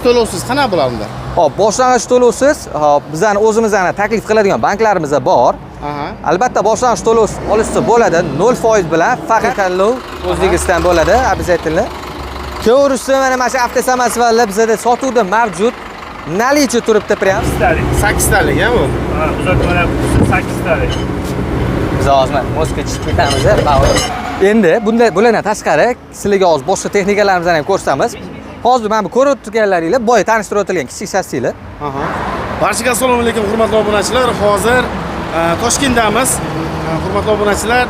To'lovsiz qanaqa bo'ladi unda? Hop, boshlang'ich to'lovsiz, hop, bizani o'zimizni taklif qiladigan banklarimiz bor. Albatta boshlang'ich to'lov olishsa bo'ladi, 0% bilan faqat tanlov o'zingizdan bo'ladi, обязательно. Ko'rishsa, mana shu avtosamosvallar bizada sotuvda mavjud. Наличие turibdi прям. Sakkiztalik. Sakkiztalik, a bu? Ha, uzatmalar sakkiztalik. Biz hozir mana мост ga chiqib ketamiz. Endi bunday, bulardan tashqari sizlarga hozir boshqa texnikalarimizni ham ko'rsatamiz. Hozir mana bu ko'rib turganlaringlar boya tanishtirib o'tilgan kichik shassilar. Barchaga assalomu alaykum, hurmatli obunachilar. Hozir Toshkentdamiz. Hurmatli obunachilar,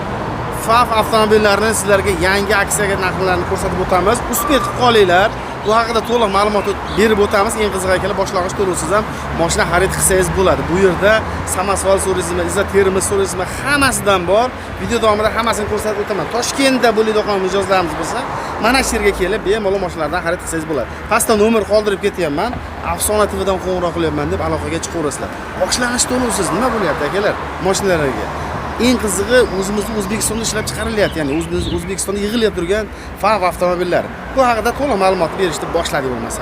FAW avtomobillarini sizlarga yangi aksiyaga narxlarini ko'rsatib o'tamiz. Успеть qilib qolinglar. Bu haqida to'liq ma'lumot berib o'tamiz. Eng qizig'i, akalar, boshlang'ich to'lovsiz ham mashina xarid qilsangiz bo'ladi. Bu yerda samosval so'raysizmi, izotermiz so'raysizmi, hammasidan bor. Video davomida hammasini ko'rsatib o'taman. Toshkentda bo'ladigan mijozlarimiz bo'lsa, mana shu yerga kelib bemalol mashinalardan xarid qilsangiz bo'ladi. Pastda nomer qoldirib ketyapman. Afsona TVdan qo'ng'iroq qilyapman deb aloqaga chiqaverasizlar. Boshlang'ich to'lovsiz nima bo'lyapti, akalar? Mashinalarga. Eng qizig'i, o'zimizni O'zbekistonda ishlab chiqarilyapti, ya'ni o'zimiz O'zbekistonda yig'ilib turgan FAW avtomobillari. Bu haqida to'liq ma'lumot berishni boshladik bo'lmasa.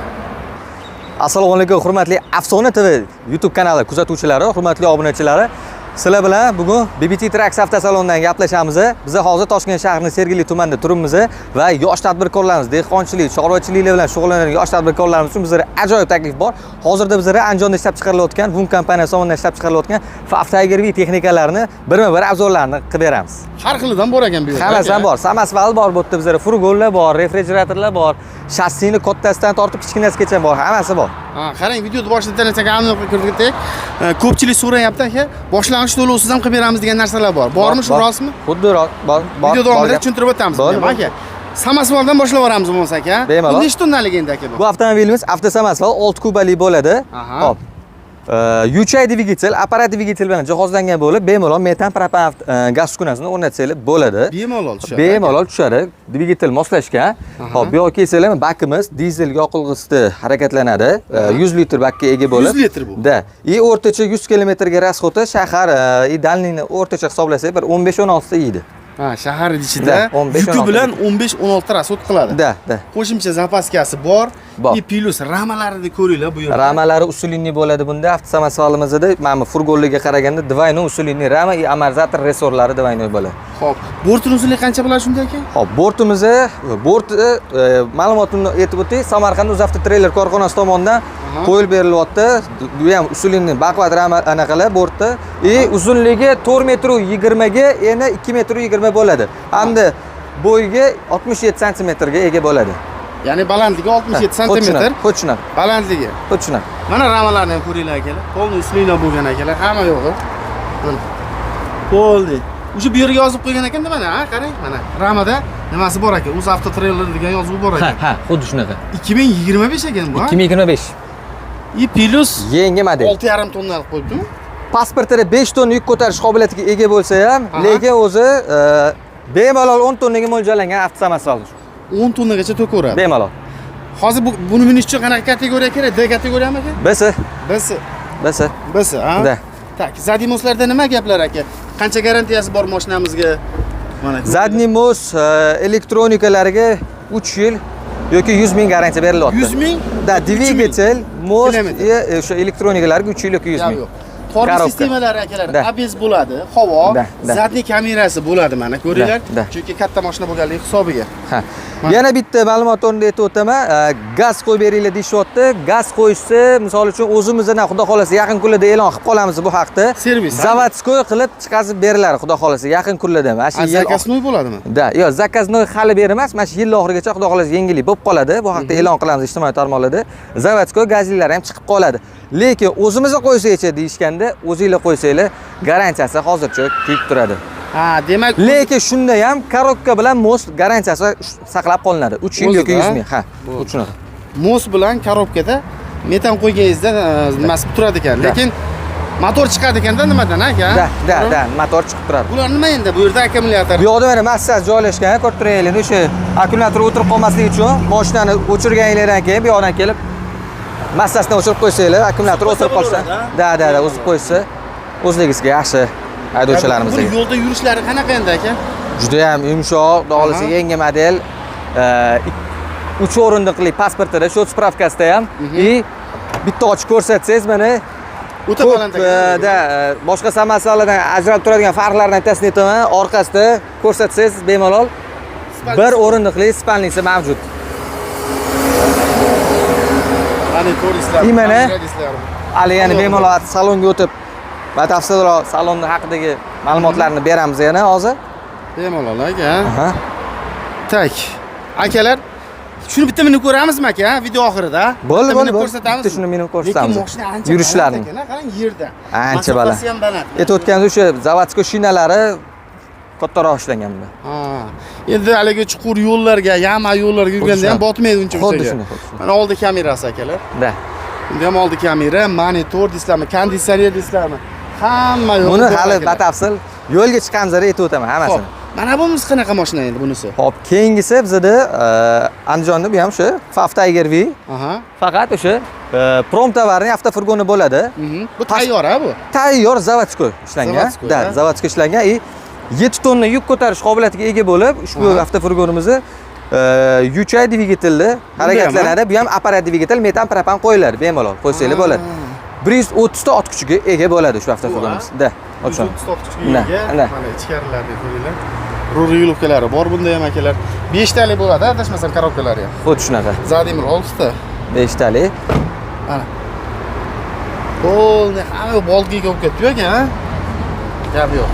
Assalomu alaykum, hurmatli Afsona TV YouTube kanali kuzatuvchilari, hurmatli obunachilari. Sizlar bilan bugun BBT Trucks avtosalonidan gaplashamiz. Biz hozir Toshkent shahrining Sergeli tumanida turibmiz va yosh tadbirkorlarimiz, dehqonchilik, chorvachilik bilan shug'ullanadigan yosh tadbirkorlarimiz uchun bizlarda ajoyib taklif bor. Hozirda bizlarda Andijonda ishlab chiqarilayotgan, VUM kompaniyasi tomonidan ishlab chiqarilayotgan FAW Tiger V texnikalarini birma-bir обзор larini qilib beramiz. Har xilidan bor ekan bu yerda. Hammasidan bor. Samosval bor bu yerda bizlarda, furgonlar bor, refrigeratorlar bor, shassini kattasidan tortib kichkinasigacha bor, hammasi bor. Ha, qarang, videoni boshida bitta narsaga aniq kiritdik. Ko'pchilik so'rayapti, aka, boshlang'ich to'lovsiz ham qilib beramiz degan narsalar bor. Bormi shu, Bor. rostmi? Xuddi rost, bor, bor. Video davomida Bor gap. tushuntirib o'tamiz. Bor, Bor, bor. aka. Samosvaldan boshlab yuboramiz bo'lmasa, aka. Bemalol. Bu nechta tonnalik endi, aka, bu? Bu avtomobilimiz avtosamosval 6 kubali bo'ladi. Hop. Yuchay dvigatel, apparat dvigatel bilan jihozlangan bo'lib, bemalol metan, propan gaz uskunasini o'rnatsanglar bo'ladi. Bemalol tushadi. Bemalol tushadi. Dvigatel moslashgan. Hop, bu yoqqa kelsanglar, bakimiz dizel yoqilg'isida harakatlanadi. 100 litr bakka ega bo'lib. 100 litr bu? Да. И o'rtacha 100 kilometrga расход i shahar и дальний ni o'rtacha hisoblasak bir 15-16 ta yeydi. Ha, shahar ichida Да, 15-16 yuki bilan 15-16 расход qiladi. Да. Qo'shimcha запаска si bor. Bor. И плюс ramalarini ko'ringlar bu yerda. Ramalari усиленный bo'ladi bunda avtosamosvalimizda. Mana bu furgonlarga qaraganda двойной усиленный rama и amortizator ressorlari двойной bo'ladi. Xo'p, bortini uzunligi qancha bo'ladi shunda, aka? Xo'p, bortimizni borti ma'lumotini aytib o'tay, Samarqand Uzavto Trailer korxonasi tomonidan qo'yib berilyapti. Bu ham усиленный baquvvat rama anaqalar bortda. И uzunligi 4 metr 20 ga eni 2 metr 20 bo'ladi. Hamda bo'yiga 67 santimetrga ega bo'ladi. Ya'ni balandligi 67 santimetr. Xuddi shunaqa. Balandligi. Xuddi shunaqa. Mana ramalarni ham ko'ringlar, akalar. Полный усиление bo'lgan, akalar, hamma yo'g'i. Mana. Bo'ldi. O'sha bu yerga yozib qo'ygan ekanda mana, ha, qarang, mana. Ramada nimasi bor ekan? Uz Avto Trailer degan yozuv bor ekan. Ha, xuddi shunaqa. 2025 ekan bu, ha? 2025. И плюс Yangi model. 6,5 tonnalik qo'yibdimi? Pasportida 5 tonna yuk ko'tarish qobiliyatiga ega bo'lsa ham, lekin o'zi bemalol 10 tonnaga mo'ljallangan avtosamosval. 10 tonnagacha to'kaveradi. Bemalol. Hozir buni minish uchun qanaqa kategoriya kerak? D kategoriyami, aka? BS, BS. BS. BS, ha? Да. Так, задний мост larda nima gaplar, aka? Qancha garantiyasi bor mashinamizga? Mana. Задний мост elektronikalariga 3 yil yoki 100 ming garantiya berilyapti. 100 ming? Да, dvigatel, мост, Kilometr. O'sha elektronikalarga 3 yil yoki 100 Gap ming. yo'q. Tormoz Коробка. sistemalari, akalar, Да. ABS bo'ladi, havo, Да, да. задний kamerasi bo'ladi, mana ko'ringlar. Да, да. Chunki katta mashina bo'lganligi hisobiga. Ha. Yana bitta ma'lumot o'rnida aytib o'taman. Gaz qo'yib beringlar deyishyapti. Gaz qo'yishsa, misol uchun o'zimizdan xudo xohlasa yaqin kunlarda e'lon qilib qolamiz bu haqda. Servis, ha? Заводской qilib chiqazib beriladi xudo xohlasa yaqin kunlarda. Mana shu A, yil заказной bo'ladimi? Да, yo'q, заказной hali bermas. Mana shu yil oxirigacha xudo xohlasa yengillik bo'lib qoladi. Bu haqda e'lon qilamiz ijtimoiy tarmoqlarda. Заводской gazlilar ham chiqib qoladi. Lekin o'zimiz qo'ysakchi deyishganda, o'zinglar qo'ysanglar, garantiyasi hozircha kuyib turadi. Ha, demak, Lekin shunda ham коробка bilan мост garantiyasi saqlab qolinadi. 3 yil yoki O'zida, 100 ming. Ha, Bo'ldi. shunaqa. Мост bilan коробка da metan qo'yganingizda nimasi turadi ekan. Да. Lekin motor chiqadi ekanda nimadan, aka? Да, motor chiqib turadi. Bular nima endi? Bu yerda akkumulyator. Bu yoqda mana massaj joylashgan, ko'rib turganinglar, o'sha akkumulyator o'tirib qolmasligi uchun mashinani o'chirganinglardan keyin bu yoqdan kelib massasini o'chirib qo'ysanglar, akkumulyator o'tirib qolsa. Да, o'zib qo'ysa o'zligisiga yaxshi haydovchilarimizga. Buni yo'lda yurishlari qanaqa endi, aka? Juda ham yumshoq, xudo xohlasa yangi model. 3 o'rindiqli pasportida, счёт справка sida ham и bitta ochib ko'rsatsangiz, mana O'ta ko'p, baland ekan. Da, boshqa Samosvallardan ajralib turadigan farqlardan bittasini aytaman. Orqasida ko'rsatsangiz bemalol bir o'rindiqli спальница mavjud. Mana ko'ringizlar. И mana kamera. Hali yana bemalol salonga o'tib, batafsilroq salon haqidagi ma'lumotlarni beramiz yana hozir. Bemalol aka. Aha. Так. Akalar, shuni bitta minib ko'ramizmi, aka, video oxirida? Bo'ldi, Bitta bo'ldi, minib bo'ldi. ko'rsatamiz. Bitta shuni minib ko'rsatamiz. Lekin mashina ancha Yurishlarini. baland ekan, qarang yerda. Ancha baland. Masofasi ham baland. Aytayotganingiz o'sha заводской shinalari kattaroq ishlangan bunda. Ha. Endi haligi chuqur yo'llarga, яма yo'llarga yurganda ham shunaqa. botmaydi uncha Xuddi bunchaga. shunday, xuddi shunday. Mana oldi kamerasi, akalar. Da. Bunda ham oldi kamera, monitor deysizlarmi, konditsioner deysizlarmi? Hamma yo'q. Buni hali batafsil yo'lga chiqqanimizda aytib o'taman Xo'p, hammasini. mana bunisi qanaqa mashina endi bunisi? Xo'p, keyingisi bizada Andijonda bu ham o'sha FAV Tiger V. Faqat o'sha промтоварный avtofurgoni bo'ladi. Bu tayyor, ha, bu? Tayyor, заводской ishlangan. Заводской, Da, ha? заводской ishlangan и 7 tonna yuk ko'tarish qobiliyatiga ega bo'lib, ushbu avtofurgonimizni Yuchay dvigatelda harakatlanadi. Bu ham apparat dvigatel, metan, propan qo'yiladi, bemalol qo'ysanglar bo'ladi. 130 ta ot kuchiga ega bo'ladi shu avtofurgonimiz. Da, o'sha. 130 ot kuchiga Da, ega. Da. Mana ichkarilarni ko'ringlar. Rul регулировка lari bor bunda ham, akalar. 5 talik bo'ladi, adashmasam, коробка lari ham. Xuddi shunaqa. Задний 6 ta. 5 talik. Mana. Полный hamma boltga bo'lib ketdi ekan, ha? Gap yo'q.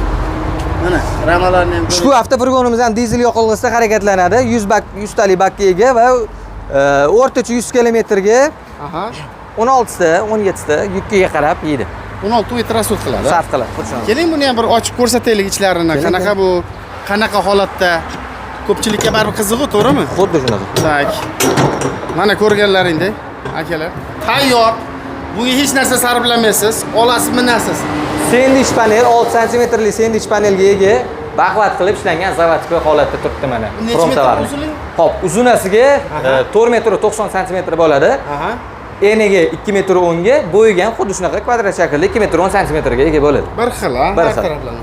Mana ramalarni ham. Ushbu avtofurgonimiz ham dizel yoqilg'isida harakatlanadi. 100 bak, 100 talik bakka ega va o'rtacha 100 kilometrga 16 ta, 17 ta yukkiga qarab yeydi. 16 litr расход qiladi. Sarf qiladi. Xuddi shunaqa. Keling, buni ham bir ochib ko'rsataylik ichlarini. Keling, Qanaqa bu, qanaqa holatda? Ko'pchilikka baribir qizig'u, to'g'rimi? Xuddi shunaqa. Так. Mana ko'rganlaringdek, akalar. Tayyor. Bunga hech narsa sarflamaysiz, olasiz, minasiz. Sendvich panel, 6 santimetrli sendvich panelga ega, baquvvat qilib ishlangan, заводской holatda turibdi mana. Necha metr Промтоварный. uzunligi? Xo'p, uzunasiga 4 metr 90 santimetr bo'ladi. Eniga 2 metr 10 ga, bo'yiga ham xuddi shunaqa kvadrat shaklda 2 metr 10 santimetrga ega bo'ladi. Bir xil, ha? Bir Har xil. taraflama.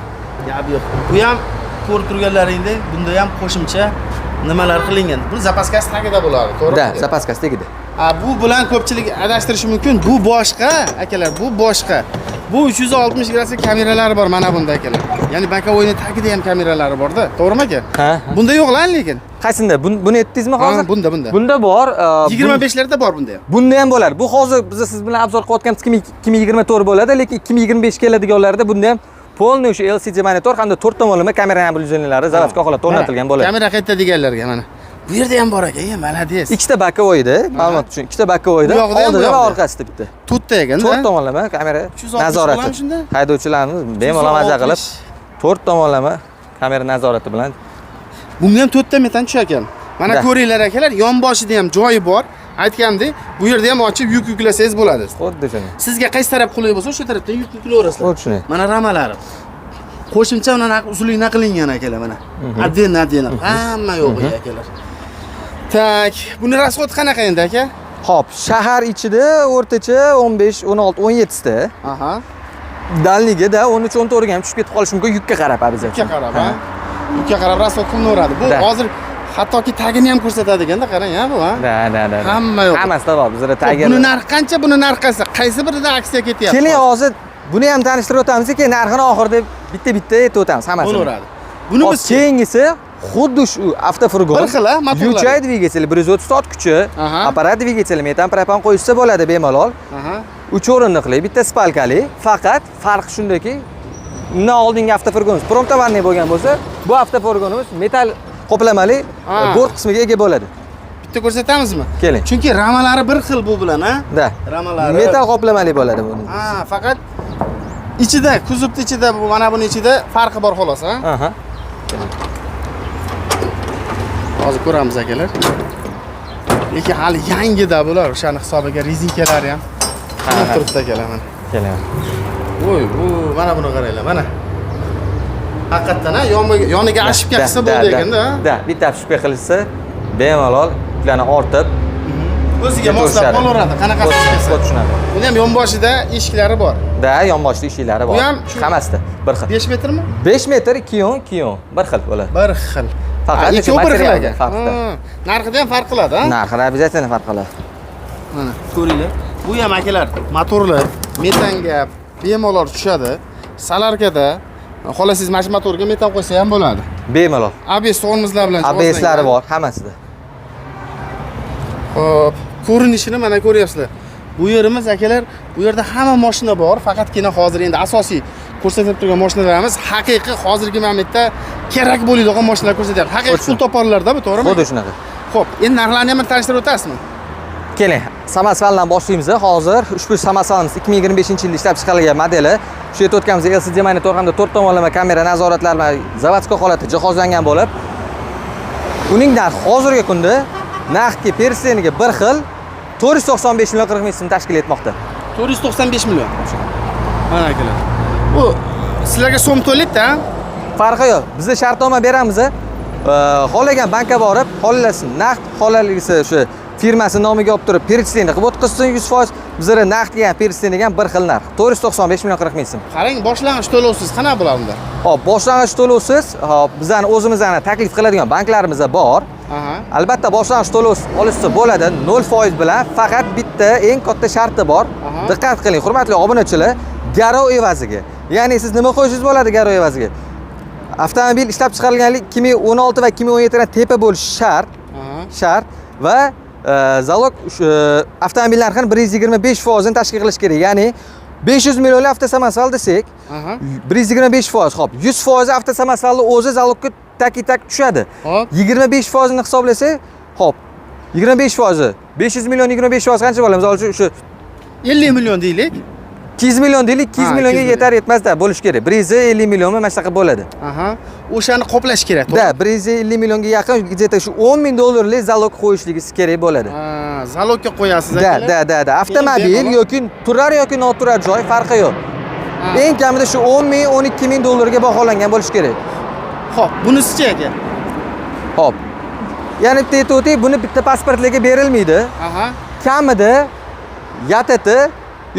Gap yo'q. Bu ham ko'rib turganlaringdek, bunda ham qo'shimcha nimalar qilingan. Bu запаска si tagida bo'ladi, to'g'rimi? Da, запаска si tagida. Ha, bu bilan ko'pchilik adashtirishi mumkin. Bu boshqa, akalar, bu boshqa. Bu 360 gradusli kameralari bor mana bunda, akalar. Ya'ni боковой ni tagida ham kameralari borda, to'g'rimi, aka? Ha. Bunda yo'q lan lekin. Qaysinda? Buni aytdingizmi Ha, hozir? bunda, bunda. Bunda bor. 25larda bor bunda ham. Bunda ham bo'ladi. Bu hozir biz siz bilan обзор qilayotgan 2024 bo'ladi, lekin 2025 keladiganlarda bunda ham полный o'sha LCD monitor hamda to'rt tomonlama kamera наблюдения lari заводской holatda o'rnatilgan bo'ladi. Kamera qayerda deganlarga mana. Bu yerda ham bor ekan, молодец. Ikkita боковой da, ma'lumot uchun, ikkita боковой da, Bu yoqda ham, bu oldida va yoqda. orqasida bitta. To'rtta ekanda. To'rt tomonlama kamera 360 nazorati. bo'ladimi shunda? Haydovchilarimiz bemalol maza qilib 360. to'rt tomonlama kamera nazorati bilan. Bunga ham to'rtta metan tushar ekan. Mana Da. ko'ringlar, akalar, yonboshida ham joyi bor. Aytgandek, bu yerda ham ochib yuk yuklasangiz bo'ladi. Xuddi shunday. Sizga qaysi taraf qulay bo'lsa, o'sha tarafdan yuk yuklayverasizlar. Xuddi shunday. Mana ramalari. Qo'shimcha mana usulina qilingan, akalar, mana. Отдельно, отдельно. Hamma yo'q, akalar. Так, buni расход qanaqa endi, aka? Xo'p, shahar ichida o'rtacha 15, 16, 17 ta. Дальний gida 13, 14 ga ham tushib ketib qolishi mumkin yukka qarab обязательно. Yukka qarab, ha? Yukka qarab расход qilinaveradi. Bu Da. hozir hattoki tagini ham ko'rsatadi ekanda, qarang, ha, bu, ha? Да, да, да. Hamma yo'q. Hammasida bor. Bizda Xo'p, Tiger. buni narxi qancha? Buni narxi qaysi? Qaysi birida aksiya ketyapti? Keling, hozir buni ham tanishtirib o'tamiz, keyin narxini oxirida bitta-bitta aytib o'tamiz hammasini. Bo'laveradi. Buni Hop, biz keyingisi xuddi shu avtofurgon. Bir xil, a, motorlari? Yuchay dvigateli 130 ot kuchi, apparat dvigateli, metan, propan qo'yishsa bo'ladi bemalol. 3 o'rindiqli, bitta спалька li, faqat farq shundaki, undan oldingi avtofurgonimiz промтоварный bo'lgan bo'lsa, bu avtofurgonimiz metall qoplamali bort qismiga ega bo'ladi. Bitta ko'rsatamizmi? Keling. Chunki ramalari bir xil bu bilan, ha? Da. Ramalari. Metall qoplamali bo'ladi buni. Ha, faqat ichida, kuzovni ichida, bu mana buni ichida farqi bor xolos, ha? Aha. Hozir ko'ramiz, akalar. Lekin hali yangida bular, o'shani hisobiga rezinkalari ham turibdi, akalar, mana. Keling. Voy, bu mana buni qaranglar, mana. Haqiqatdan, ha, yoniga ошибка qilsa bo'ldi ekanda, ha? Da, bitta ошибка qilsa bemalol yuklarni ortib O'ziga moslab ketaverishadi. qolaveradi, qanaqasi kelsa. Xuddi shunaqa. Buni ham yonboshida eshiklari bor. Da, yonboshida eshiklari bor. Bu ham shu Hammasida bir xil. 5 metrmi? 5 metr 2 10 2 10 bir xil bo'ladi. Bir xil. Faqat Ikkovi bir xil materialda ekan. farqda. Ha, narxida ham farq qiladi, ha? Narxida обязательно farq qiladi. Mana ko'ringlar. Bu ham, akalar, motorli, metanga bemalol tushadi. Solarkada xohlasangiz mana shu motorga metan qo'ysa ham bo'ladi. Bemalol. ABS tormozlar bilan ABSlari bor hammasida. Xo'p, ko'rinishini mana ko'ryapsizlar. Bu yerimiz, akalar, bu yerda hamma mashina bor, faqatgina hozir endi asosiy ko'rsatib turgan mashinalarimiz haqiqiy hozirgi momentda kerak bo'ladigan mashinalar ko'rsatyapti. Haqiqiy Xuddi pul toparlarda bu, to'g'rimi? Xuddi shunaqa. Xo'p, endi narxlarni ham bir tanishtirib o'tasizmi? Keling, samosvaldan boshlaymiz. Hozir ushbu samosvalimiz 2025-yilda ishlab chiqarilgan modeli. Shu aytib o'tganimiz LCD monitor hamda 4 tomonlama kamera nazoratlari bilan заводской holatda jihozlangan bo'lib, uning narxi hozirgi kunda naqdga перечисление ga bir xil 495 million 40 ming so'm tashkil etmoqda. 495 million. Mana, akalar. Bu sizlarga so'm to'laydi-da. Farqi yo'q. Bizda shartnoma beramiz. Xohlagan bankka borib, xohlasin naqd, xohlaganisi o'sha firmasi nomiga olib turib перечисление qilib o'tkazsin 100%. Bizlar naqdga ham, перечисление ga ham bir xil narx. 495 million 40 ming so'm. Qarang, boshlang'ich to'lovsiz qanaqa bo'ladi unda? Xo'p, boshlang'ich to'lovsiz, xo'p, bizani o'zimizni taklif qiladigan banklarimiz bor. Albatta, boshlang'ich to'lov olishsa bo'ladi 0% bilan, faqat bitta eng katta sharti bor. Diqqat qiling, hurmatli obunachilar, garov evaziga. Ya'ni siz nima qo'yishingiz bo'ladi garov evaziga? Avtomobil ishlab chiqarilganlik 2016 va 2017 dan tepa bo'lishi shart. Shart va залог avtomobil narxini 125 foizini tashkil qilish kerak. Ya'ni 500 millionlik avtosamosval desak, 125%, xo'p, 100% avtosamosvalni o'zi залог ga taki tak tushadi. 25 foizini hisoblasak, xo'p, 25 foizi 500 million 25 foiz qancha bo'ladi? Misol uchun, o'sha 50 million deylik. 200 million deylik, 200 200 millionga million. Yetar yetmasda bo'lishi kerak. 150 millionmi, mana shunaqa bo'ladi. O'shani qoplash kerak, Да, 150 millionga yaqin, где-то shu 10 ming dollarlik залог qo'yishligingiz kerak bo'ladi. Ha, залог ga qo'yasiz, Да, akalar. да. Avtomobil bemalol. Yoki turar yoki noturar joy, farqi yo'q. Eng kamida shu 10 ming, 12 ming dollarga baholangan bo'lishi kerak. Xo'p, bunisichi, aka? Xo'p. Yana bitta aytib o'tay, buni bitta pasportlarga berilmaydi. Kamida YATT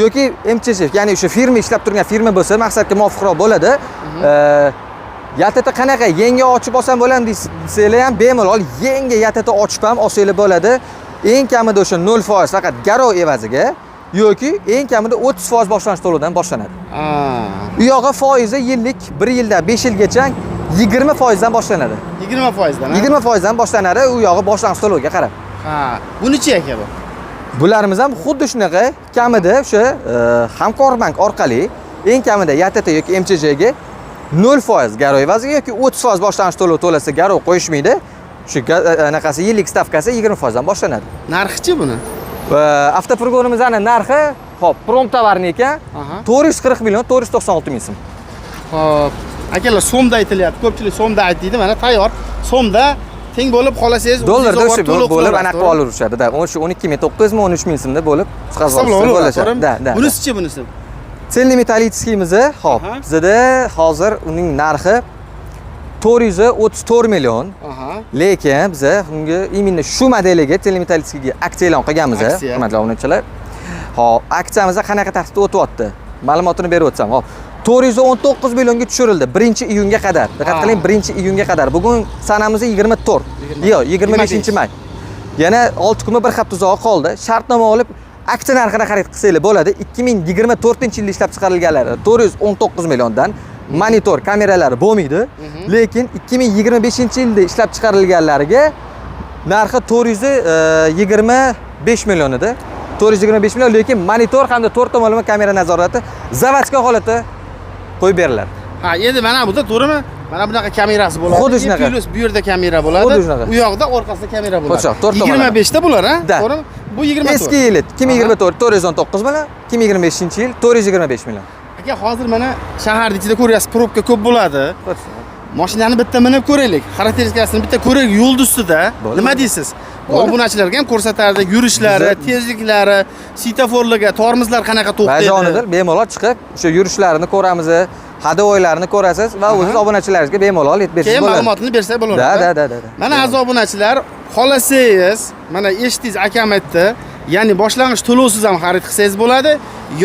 yoki MChJ, ya'ni o'sha firma ishlab turgan firma bo'lsa, maqsadga muvofiqroq bo'ladi. YATT qanaqa yangi ochib olsam bo'ladi desanglar ham, bemalol yangi YATT ochib ham olsanglar bo'ladi. Eng kamida o'sha 0% faqat garov evaziga yoki eng kamida 30% boshlang'ich to'lovdan boshlanadi. U yog'i foizi yillik 1 yildan 5 yilgacha 20% dan boshlanadi. 20% dan, ha? 20% dan boshlanadi, u yog'i boshlang'ich to'lovga qarab. Ha. Bunichi, aka, bu? Bularimiz ham xuddi shunaqa, kamida o'sha Hamkor bank orqali eng kamida YATT yoki MChJ ga 0% garov evaziga yoki 30% boshlang'ich to'lov to'lasa, garov qo'yishmaydi. Shu anaqasi yillik stavkasi 20% dan boshlanadi. Narxichi buni? Va avtofurgonimizni narxi, xo'p, промтовар ni ekan, 440 million 496 ming so'm. Xo'p. Akalar, so'mda aytilyapti. Ko'pchilik so'mda ayt deydi. Mana tayyor. So'mda teng bo'lib, xolasangiz Dollarda o'zingiz o'sha to'lov bo'lib qilaverasiz, anaqa to'g'rimi? olaverishadi. Да, o'sha 12 ming 900 mi, 13 ming so'mda bo'lib Hisoblab chiqazib olaveradi, bo'lishadi. to'g'rimi? Да. Bunisichi, bunisi? Цельнометаллический mizni, xo'p, bizada hozir uning narxi 434 million. Lekin biza unga именно shu modeliga, цельнометаллический ga aksiya e'lon qilganmiz, Aksiya. Hurmatli obunachilar. Xo'p, aksiyamiz qanaqa tartibda o'tyapti? Ma'lumotini berib o'tsam, xo'p. 419 millionga tushirildi 1-iyunga qadar. Diqqat qiling, 1-iyunga qadar. Bugun sanamiz 24. Yo'q, 25 may. Yana 6 kunmi, bir hafta uzog'i qoldi. Shartnoma olib, aksiya narxida xarid qilsanglar bo'ladi. 2024-yilda ishlab chiqarilganlari 419 milliondan monitor, kameralari bo'lmaydi. Lekin 2025-yilda ishlab chiqarilganlariga narxi 425 million edi. 425 million, lekin monitor hamda to'rt tomonlama kamera nazorati заводской holatda qo'yib beriladi. Ha, endi mana bunda, to'g'rimi? Mana bunaqa kamerasi bo'ladi. Xuddi shunaqa. Плюс bu yerda kamera bo'ladi. Xuddi shunaqa. U yoqda orqasida kamera bo'ladi. Xuddi shunaqa, to'rt tomonlama. 25 ta bular, ha? Да. To'g'rimi? Bu 24. Eski yil 2024 419 million, 2025-yil 425 million. Aka, hozir mana shaharning ichida ko'ryapsiz, probka ko'p bo'ladi. Mashinani bitta minib ko'raylik. Xarakteristikasini bitta ko'raylik yo'lni ustida. Bo'ldi. Nima deysiz? Bu Bo'ldi. obunachilarga ham ko'rsatardik, yurishlari, tezliklari, svetoforlarga, tormozlar qanaqa to'xtaydi. Bajonidir, bemalol chiqib, o'sha yurishlarini ko'ramiz, ходовой larini ko'rasiz va o'zingiz obunachilaringizga bemalol aytib bersangiz Keyin bo'ladi. Ma'lumotini bersak bo'ladi. Да. Mana, aziz obunachilar, xohlasangiz, mana eshitdingiz, akam aytdi, Ya'ni boshlang'ich to'lovsiz ham xarid qilsangiz bo'ladi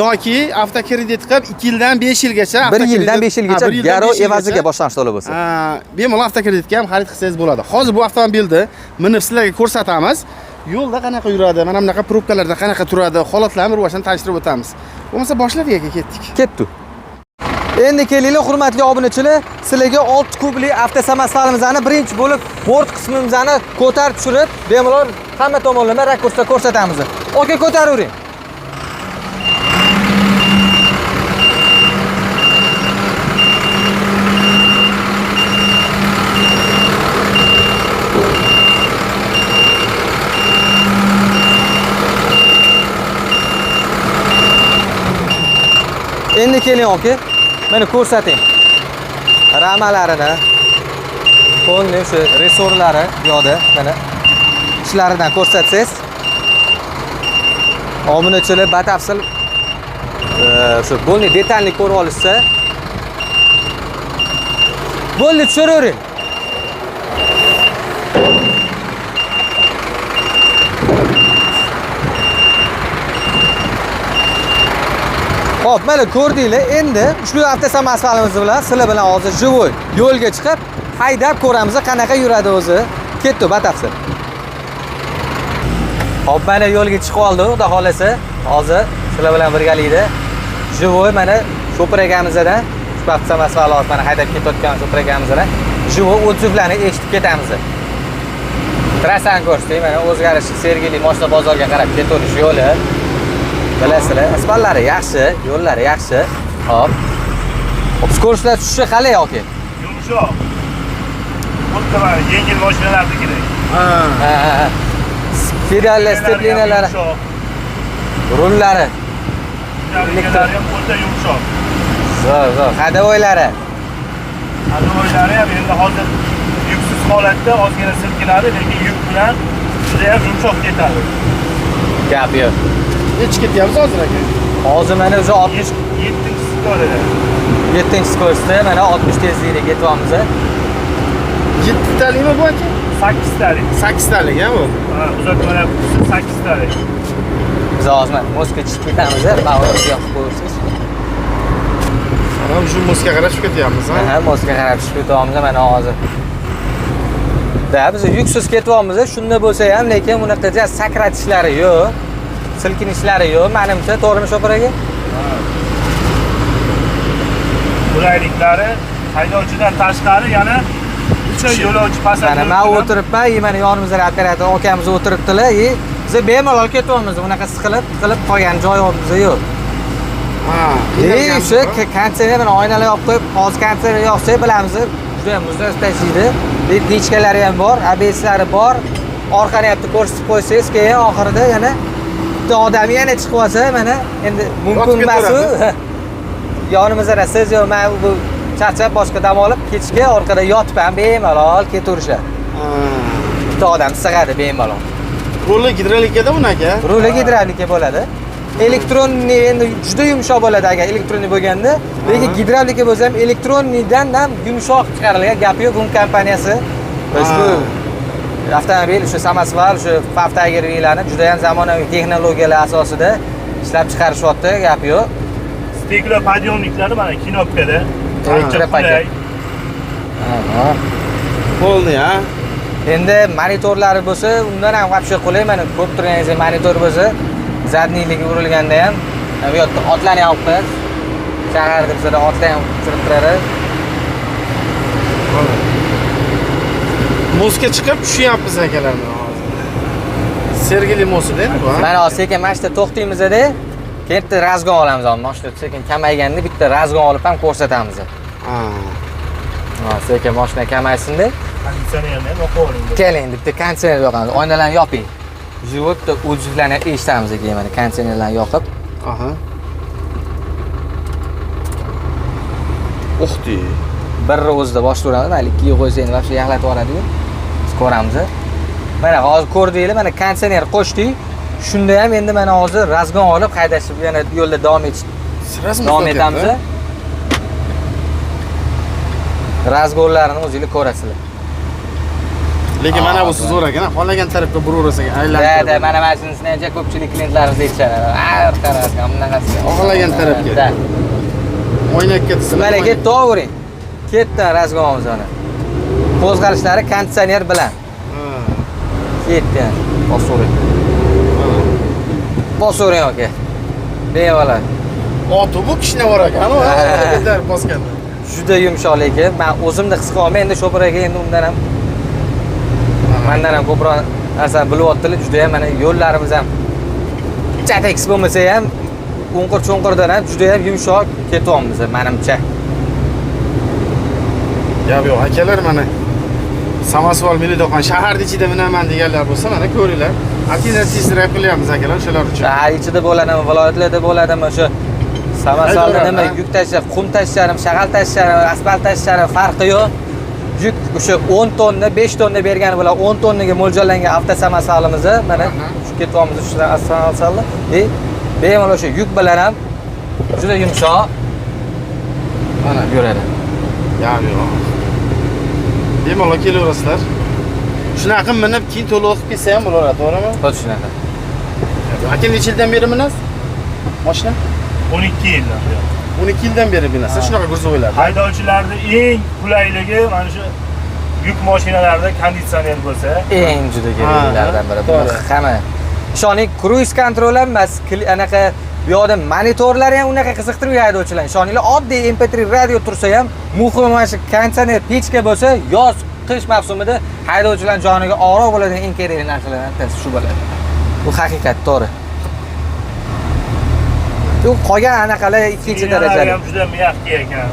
yoki avtokredit qilib 2 yildan 5 yilgacha 1 yildan 5 yilgacha Ha, bir yildan garov 5 yilgacha, evaziga boshlang'ich to'lov bo'lsa. Ha, bemalol avtokreditga ham xarid qilsangiz bo'ladi. Hozir bu avtomobilni minib sizlarga ko'rsatamiz. Yo'lda qanaqa yuradi, mana bunaqa probkalarda qanaqa turadi, holatlarni bir boshdan tanishtirib o'tamiz. Bo'lmasa boshladik aka, ketdik. Ketdi. Endi kelinglar, hurmatli obunachilar, sizlarga 6 kubli avtosamosalimizni birinchi bo'lib bort qismimizni ko'tarib tushirib, bemalol hamma tomonlama rakursda ko'rsatamiz. Aka, ko'taravering. Endi keling aka, mana ko'rsating. Ramalarini, polni o'sha resorlari bu yoqda mana ishlaridan ko'rsatsangiz. Obunachilar batafsil o'sha polni detalni ko'rib olishsa. Bo'ldi, tushiravering. Xo'p, mana ko'rdinglar. Endi ushbu avtosamosalimiz bilan sizlar bilan hozir живой yo'lga chiqib, haydab ko'ramiz, qanaqa yuradi o'zi. Ketdi batafsil. Xo'p, mana yo'lga chiqib oldi, xudo xolasa. Hozir sizlar bilan birgalikda живой mana shopir akamizdan ushbu avtosamosal hozir mana haydab ketayotgan shopir akamizdan живой отзывlarni eshitib ketamiz. Trassani ko'rsak, mana o'zgarish Sergeli moshina bozorga qarab ketaverish yo'li. Bilasizlar, asfaltlari yaxshi, yo'llari yaxshi. Hop. Hop, skorslar tushishi qalay yoki? Yumshoq. Xuddi mana yengil mashinalarnikidek. Ha. Ha, ha, ha. Pedallar, steplinalari, Yumshoq. rullari. Elektr ham o'ta yumshoq. Zo'r, zo'r. Ходовойлari. Ходовойлari ham endi hozir yuksiz holatda ozgina silkinadi, lekin yuk bilan juda ham yumshoq ketadi. Gap yo'q. Nechi ketyapmiz hozir aka? Hozir mana o'zi 60 7 skorida. 7-skorsda mana 60 tezlikda ketyapmiz. 7 talikmi bu aka? 8 talik. 8 talik ha bu. Ha, uzatmalar qutisi 8 talik. Biz hozir mana Moskva chiqib ketamiz, Bag'dodga yoqib qo'yursiz. Mana shu mosga qarab tushib ketyapmiz, ha? Aha, Moskva qarab tushib ketyapmiz mana hozir. Da, biz yuksiz ketyapmiz, shunda bo'lsa ham, lekin bunaqa ja sakratishlari yo'q, silkinishlari yo'q, menimcha, to'g'rimi shopir aka? Qulayliklari haydovchidan tashqari yana 3 yo'lovchi Mana passajir. men o'tiribman, и mana yonimizda operator akamiz o'tiribdilar, и biz bemalol ketyapmiz, unaqa siqilib, tiqilib qolgan joyimiz yo'q. Ha. И o'sha konditsioner mana oynalar yopib qo'yib, hozir konditsioner yoqsak bilamiz, juda ham muzlab tashiydi. Pechkalari ham bor, ABSlari bor. Orqani ham ko'rsatib qo'ysangiz, keyin oxirida yana bitta odam yana chiqib olsa, mana endi mumkin Yotib emas u. ketaveradi. Yonimizda siz yo'q, men bu charchab boshqa dam olib, kechga orqada yotib ham bemalol ketaverishadi. Ha. Bitta odam sig'adi bemalol. Ruli gidrolikada buni aka. Ruli gidravlika bo'ladi. Elektronniy endi juda yumshoq bo'ladi agar elektronniy bo'lganda, lekin gidravlika bo'lsa ham elektronnidan ham yumshoq chiqarilgan, gap yo'q, bu kompaniyasi. Ushbu avtomobil, o'sha samosval, o'sha FAV Tiger Wheel'larni juda ham zamonaviy texnologiyalar asosida ishlab chiqarishyapti, gap yo'q. Steklo podъемниклari mana knopkada. Ancha Elektro qulay. paket. Polni, ha? Endi monitorlari bo'lsa, undan ham вообще qulay. Mana ko'rib turganingizdek monitor bo'lsa, zadniyligi urilganda ham bu yoqda otlarni ham olib qo'yadi. Shaharda bizada otlar ham uchirib turadi. Mosga chiqib tushyapmiz akalar mana hozir. Sergeli mosida endi bu, ha? Mana hozir sekin mana shu yerda to'xtaymizda, keyin bitta razgon olamiz hozir. Mashina sekin kamayganda bitta razgon olib ham ko'rsatamiz. Ha. Ha, sekin mashina kamaysin-da. Konditsionerni ham yoqib oling. Keling, endi bitta konditsioner yoqamiz. Oynalarni yoping. Живой bitta o'zliklarni eshitamiz keyin mana konditsionerlarni yoqib. Aha. Uxti. Birni o'zida boshlayveramiz. Mayli, ikkiga qo'ysa endi вообще yaxlatib yuboradi-yu. Biz ko'ramiz. Mana hozir ko'rdinglar, mana konditsioner qo'shdik. Shunda ham endi mana hozir razgon olib haydashib yana yo'lda davom etish Sirasi davom etamiz. Razgonlarini o'zinglar ko'rasizlar. Lekin mana bu zo'r ekan, xohlagan tarafga buraverasan, aylantirib. Da, mana mana shunisini ham ko'pchilik klientlarimiz aytishadi. Qarasam, bunaqasiga. Xohlagan tarafga. Da. O'ynakka tizilib. Mana ketdi, o'ring. Ketdi razgonimiz mana. Qo'zg'alishlari konditsioner bilan. Ketdi. Bosavering. Bosavering aka. Bemalol. Oti bu kishina bor ekan, u ko'tarib bosganda. Juda yumshoq lekin men o'zimni his qilyapman. Endi shopir aka endi undan ham mandan ham ko'proq narsani bilyaptilar. Juda ham mana yo'llarimiz ham chatekis bo'lmasa ham o'nqir-cho'nqirdan ham juda ham yumshoq ketyapmiz menimcha. Gap yo'q, akalar, mana Samosval Millido'qon shaharning ichida minaman deganlar bo'lsa, mana ko'ringlar. Aktivni test qilyapmiz akalar, o'shalar uchun. Shahar ichida bo'ladimi, viloyatlarda bo'ladimi, o'sha Samosvalda nima yuk tashlash, qum tashlarim, shag'al tashlarim, asfalt tashlarim farqi yo'q. Yuk o'sha 10 tonna, 5 tonna bergani bilan 10 tonnaga mo'ljallangan avtosamosalimizni mana shu ketyapmiz shu samosalni. Bemalol o'sha yuk bilan ham juda yumshoq mana yuradi. Gap yo'q. Bemalol kelaverasizlar. Shunaqa minib keyin to'lov qilib ketsa ham bo'laveradi, to'g'rimi? Xuddi shunaqa. Aka, necha yildan beri minasiz? Mashina? 12 yildan beri. 12 yildan beri minasiz shunaqa грузовойlarda. Haydovchilarning eng qulayligi mana shu yuk mashinalarida konditsioner bo'lsa, eng juda keraklilardan biri. Buni hamma. Ishoning, kruiz kontrol ham emas, anaqa bu yoqda monitorlar ham unaqa qiziqtirmaydi haydovchilarni. Ishoninglar, oddiy MP3 radio tursa ham, muhimi mana shu konditsioner, pechka bo'lsa, yoz, qish mavsumida haydovchilar joniga og'riq bo'ladigan eng kerakli narsalardan bittasi shu bo'ladi. Bu haqiqat, to'g'ri. Bu qolgan anaqalar ikkinchi darajali. Ham juda miyaqki ekan.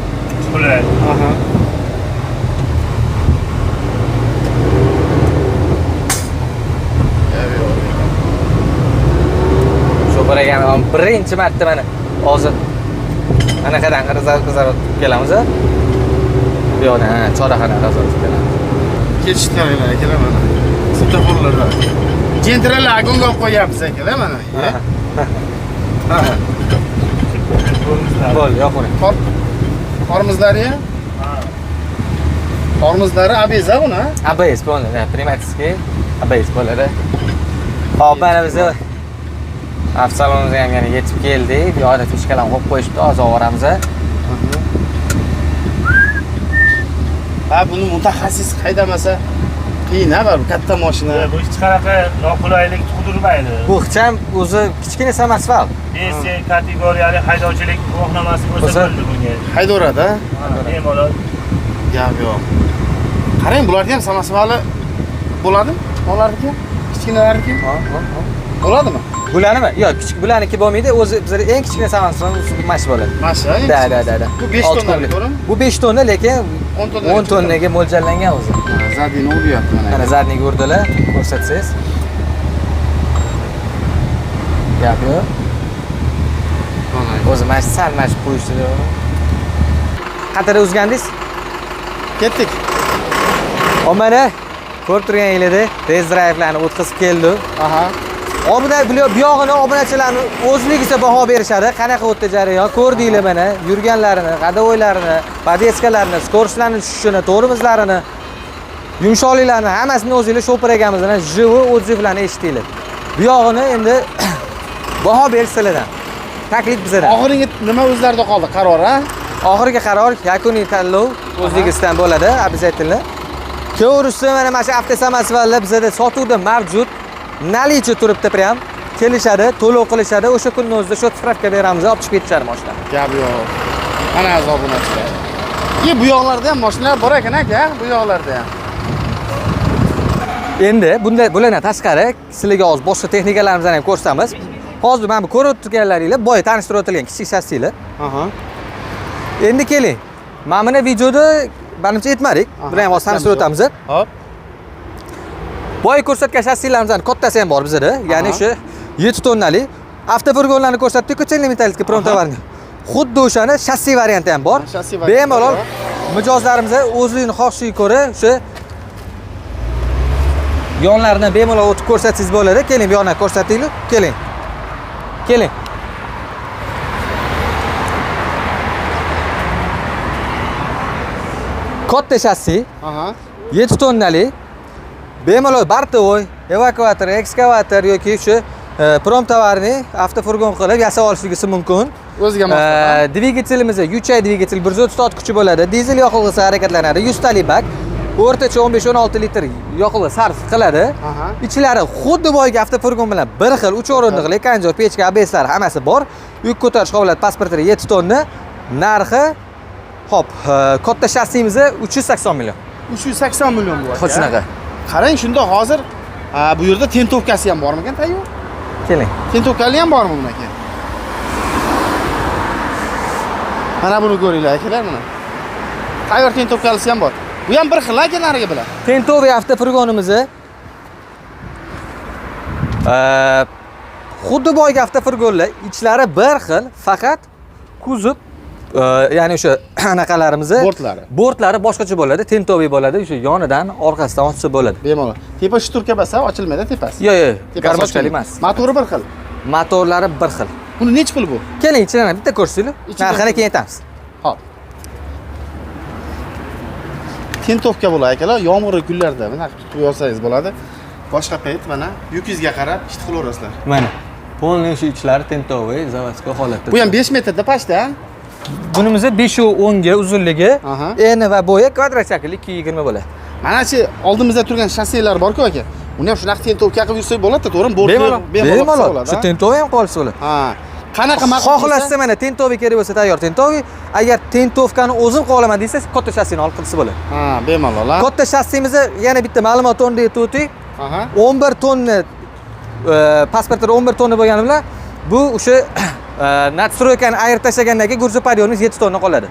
Qulay. Shu bir birinchi marta mana hozir anaqadan qizarib kelamiz. Bu yoqdan, ha, chorrahadan qizarib kelamiz. Ketishlar akalar mana. Svetoforlarda. Jentralar agonga olib qo'yapmiz akalar mana. Ha. Bo'ldi, yoqavering. Tormozlari ham? Tormozlari ABS buni, ha? ABS bo'ladi, pnevmatический ABS bo'ladi. Hop, mana biz avtosalonimizga ham yana yetib keldik. Bu yoqda fishkalarni qo'yib qo'yishibdi, hozir olib. Ha, buni mutaxassis haydamasa qiyin, ha, baribir katta mashina. Bu hech qanaqa noqulaylik tug'dirmaydi. Bu hech ham o'zi kichkina samosval. B, C kategoriyali haydovchilik guvohnomasi bo'lsa bo'ldi bunga. Haydaveradi, ha? Bemalol. Gap yo'q. Qarang, bularga ham samosvali bo'ladimi? Ularniki? Kichkinalarniki? Ha, ha, ha. Bo'ladimi? Bularnimi? Yo'q, kichik bularniki bo'lmaydi. O'zi bizlar eng kichkina samosval mana shu bo'ladi. Mana shu, Da, da, da, da. Bu 5 tonnalik, to'g'rimi? Bu 5 tonna, lekin 10 10 tonnaga mo'ljallangan o'zi. Zadini uryapti mana. Mana zadniy urdilar, ko'rsatsangiz. Gap yo'q. O'zi mana shu sal mana shu qo'yishdi. Qayerda uzgandingiz? Ketdik. O mana ko'rib turganinglarda test drive'larni o'tkazib keldi. Aha. Obuna bu yog'ini obunachilarni o'zligicha baho berishadi. Qanaqa o'tdi jarayon? Ko'rdinglar mana yurganlarini, ходовойlarini, podveskalarini, skorstlarni tushishini, tormozlarini, yumshoqliklarini hammasini o'zinglar shopir akamizdan живой отзывlarni eshitdinglar. Bu yog'ini endi baho berishsalardan. Taklif bizadan. Oxirgi nima o'zlarida qoldi qaror, ha? Oxirgi qaror, yakuniy tanlov o'zligizdan bo'ladi, обязательно. To'g'risi mana shu avtosamosallar bizada sotuvda mavjud. Nalichi turibdi prям. Kelishadi, to'lov qilishadi. O'sha kunning o'zida shu spravka beramiz, olib chiqib ketishadi mashina. Gap yo'q. Mana aziz obunachilar. Bu yoqlarda ham mashinalar bor ekan aka, bu yoqlarda ham. Endi bunda bulardan tashqari sizlarga hozir boshqa texnikalarimizni ham ko'rsatamiz. Hozir mana bu ko'rib turganlaringlar, boya tanishtirib o'tilgan kichik shassiylar. Aha. Endi keling. Mana buni videoda menimcha aytmadik. Buni ham hozir tanishtirib o'tamiz. Hop. Boya ko'rsatgan shassilarimizdan kattasi ham bor bizada. Ya'ni o'sha 7 tonnalik avtofurgonlarni ko'rsatdik-ku, chelnimetalliki promtovarni. Xuddi o'shani shassi varianti ham bor. Bemalol mijozlarimizga o'zining xohishiga ko'ra o'sha yonlaridan bemalol o'tib ko'rsatsangiz bo'ladi. Keling, bu yoqdan ko'rsataylik. Keling. Keling. Katta shassi. Aha. 7 tonnalik. Bemalol бортовой, evakuator, ekskavator yoki shu промтовар ni avtofurgon qilib yasab olishingiz mumkin. O'ziga mos. Dvigatelimiz Yuchay dvigatel 130 ot kuchi bo'ladi. Dizel yoqilg'isi harakatlanadi. 100 talik bak. O'rtacha 15-16 litr yoqilg'i sarf qiladi. Ichlari xuddi boyagi avtofurgon bilan bir xil, 3 o'rindiqli, кондёр, pechka, ABSlar hammasi bor. Yuk ko'tarish qobiliyati pasportida 7 tonna. Narxi, hop, katta shassimiz 380 million. 380 million bu, aka. Xuddi shunaqa. Qarang, shunda hozir bu yerda тентовка si ham bormikan tayyor? Keling. Тентовка li ham bormi bunaki? Mana buni ko'ringlar, akalar, mana. Tayyor тентовка lisi ham bor. Bu ham bir xil, aka, narigi bilan. Тентовый avtofurgonimizni xuddi boyagi avtofurgonlar ichlari bir xil, faqat kuzov, ya'ni o'sha anaqalarimizni Bortlari. Bortlari boshqacha bo'ladi, тентовый bo'ladi, o'sha yonidan, orqasidan ochsa bo'ladi. Bemalol. Tepa шторка bo'lsa ochilmaydi tepasi. Yo'q, Tepasi гармошка li ochilmaydi. emas. Motori bir xil. Motorlari bir xil. Buni nechi pul bu? Keling, ichidan bitta ko'rsanglar. Ichidan Narxini keyin aytamiz. Hop. Тентовка bo'ladi, akalar, yomg'irli kunlarda bunaqa tutib olsangiz bo'ladi. Boshqa payt mana yukingizga qarab ish qilaverasizlar. Mana. Полный shu ichlari тентовый, заводской holatda. Bu ham 5 metrda pastda. Bunimiz 5.10 ga uzunligi, eni va bo'yi kvadrat shaklli 2.20 bo'ladi. Mana shu oldimizda turgan shassilar bor-ku, aka. Uni ham shunaqa тентовка qilib yursak bo'ladi-da, to'g'rimi? Bortli Bemalol, bemalol qilsa bemalol. bo'ladi. Shu тентовый ham qilib olsa bo'ladi. Ha. Qanaqa ma'qul Xohlasa, mana, тентовый kerak bo'lsa, tayyor тентовый. Agar тентовка ni o'zim qila olaman desangiz, katta shassini olib qilsa bo'ladi. Ha, bemalol, ha. Katta shassimizni yana bitta ma'lumot o'rnida aytib o'tay. 11 tonna, pasportida 11 tonna bo'lgani bilan bu o'sha надстройка ni ayirib tashlagandan keyin грузоподъёмность 7 tonna qoladi.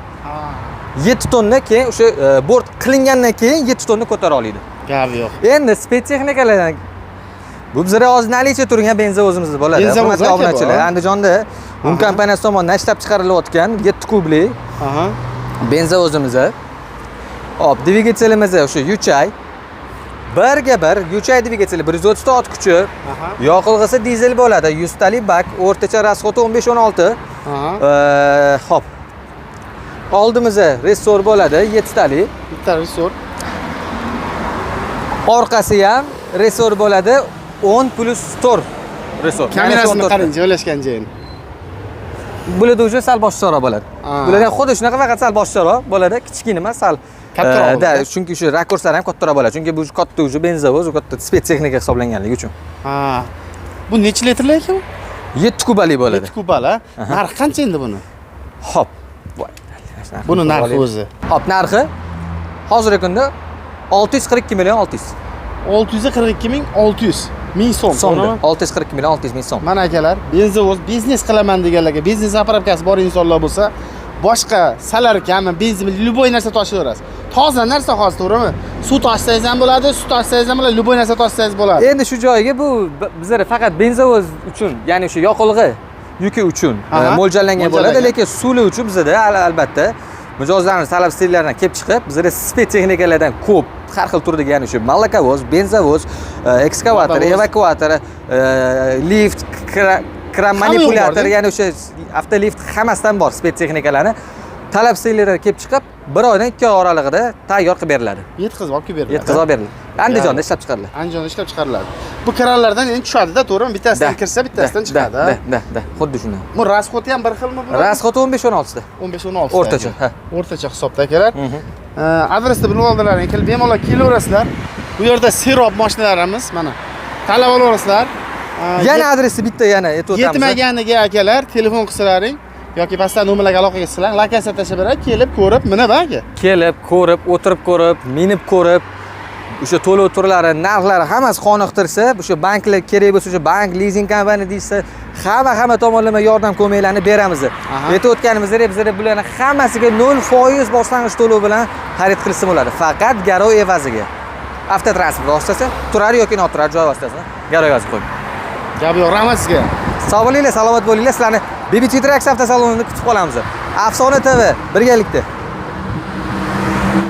7 tonna, keyin o'sha bort qilingandan keyin 7 tonna ko'tara oladi. Gap yo'q. Endi spetstexnikalardan bu bizlar hozir наличие turgan benzovozimiz bo'ladi. Benzovoz Hurmatli aka bu, obunachilar, ha? Andijonda Un kompaniyasi tomonidan ishlab chiqarilayotgan 7 kubli benzovozimiz. Hop, dvigatelimiz o'sha Yuchay. Birga bir Yuchay dvigateli 130 ta ot kuchi. Yoqilg'isi dizel bo'ladi. 100 talik bak, o'rtacha расход i 15-16. Hop. Oldimizda ressor bo'ladi, 7 talik. Bitta ressor. Orqasi ham ressor bo'ladi, 10 plus 4 ressor. Kamerasini Ya'ni 14 qarang, joylashgan joyini. Bularda уже sal boshqacharoq bo'ladi. Bularda xuddi shunaqa, faqat sal boshqacharoq bo'ladi, kichkina emas, sal Kattaroq da, bo'ladi. Chunki shu rakurslari ham kattaroq bo'ladi. Chunki bu katta уже benzovoz, u katta spetstexnika hisoblanganligi uchun. Ha. Bu necha litrli ekan? 7 kubali bo'ladi. 7 kubal, ha? Narxi qancha endi buni? Hop. Voy. Buni narxi o'zi. Hop, narxi hozirgi kunda 642 million 600 642 ming 600 ming so'm. so'mda. To'g'rimi? 642 million 600 ming so'm. Mana, akalar, benzovoz biznes qilaman deganlarga, biznes заправка si bor insonlar bo'lsa, boshqa solarkami, benzin, любой narsa toshiverasiz. Toza narsa hozir, to'g'rimi? Suv toshsangiz ham bo'ladi, sut toshsangiz ham bo'ladi, любой narsa toshsangiz bo'ladi. Endi shu joyiga bu bizlar faqat benzovoz uchun, ya'ni o'sha yoqilg'i yuki uchun mo'ljallangan bo'ladi, Mo'ljallangan. Lekin suvli uchun bizada albatta mijozlarimiz talab istillaridan kelib chiqib, bizada spetstexnikalardan ko'p har xil turdagi, ya'ni shu молоковоз, benzovoz, ekskavator, Водовоз. Evakuator, lift, kran Hamma yo'q manipulyator, bor-da. Ya'ni o'sha avtolift, hammasidan bor. Spetstexnikalarni talab istillaridan kelib chiqib, 1 oydan 2 oy oralig'ida tayyor qilib beriladi. Yetkazib olib kelib beriladi. Yetkazib olib beriladi. Andijonda ishlab chiqariladi. Andijonda ishlab chiqariladi. Bu kranlardan endi tushadi-da, to'g'rimi? Bittasidan Da, kirsa, bittasidan da, chiqadi. Da, da, da, xuddi shunday. Bu расход i ham bir xilmi bu? Расход i 15-16 da. 15-16. O'rtacha, ha. O'rtacha hisobda, akalar. Adresni bilib oldilaring, kelib bemalol kelaverasizlar. Bu yerda serob mashinalarimiz mana. Tanlab olaverasizlar. Yana adresi bitta yana aytib o'tamiz. Yetmaganiga, akalar, telefon qilsalaring yoki pastdan nomerlarga aloqaga chiqsalaring, lokatsiya tashlab beradi, kelib ko'rib, minib, aka. Kelib, ko'rib, o'tirib ko'rib, minib ko'rib, o'sha to'lov turlari, narxlari hammasi qoniqtirsa, o'sha banklar kerak bo'lsa, o'sha bank, lizing kompaniya deyishsa, hamma tomonlama yordam ko'maklarni beramiz. Aytib o'tganimizdek, bizlar bularni hammasiga 0% boshlang'ich to'lov bilan xarid qilsa bo'ladi. Faqat garov evaziga. Avtotransport vositasi, turar yoki noturar joy vositasini garov evaziga qo'ying. Gap yo'q, rahmat sizga. Sog' bo'linglar, salomat bo'linglar. Sizlarni BBT Trucks avtosalonida kutib qolamiz. Afsona TV birgalikda.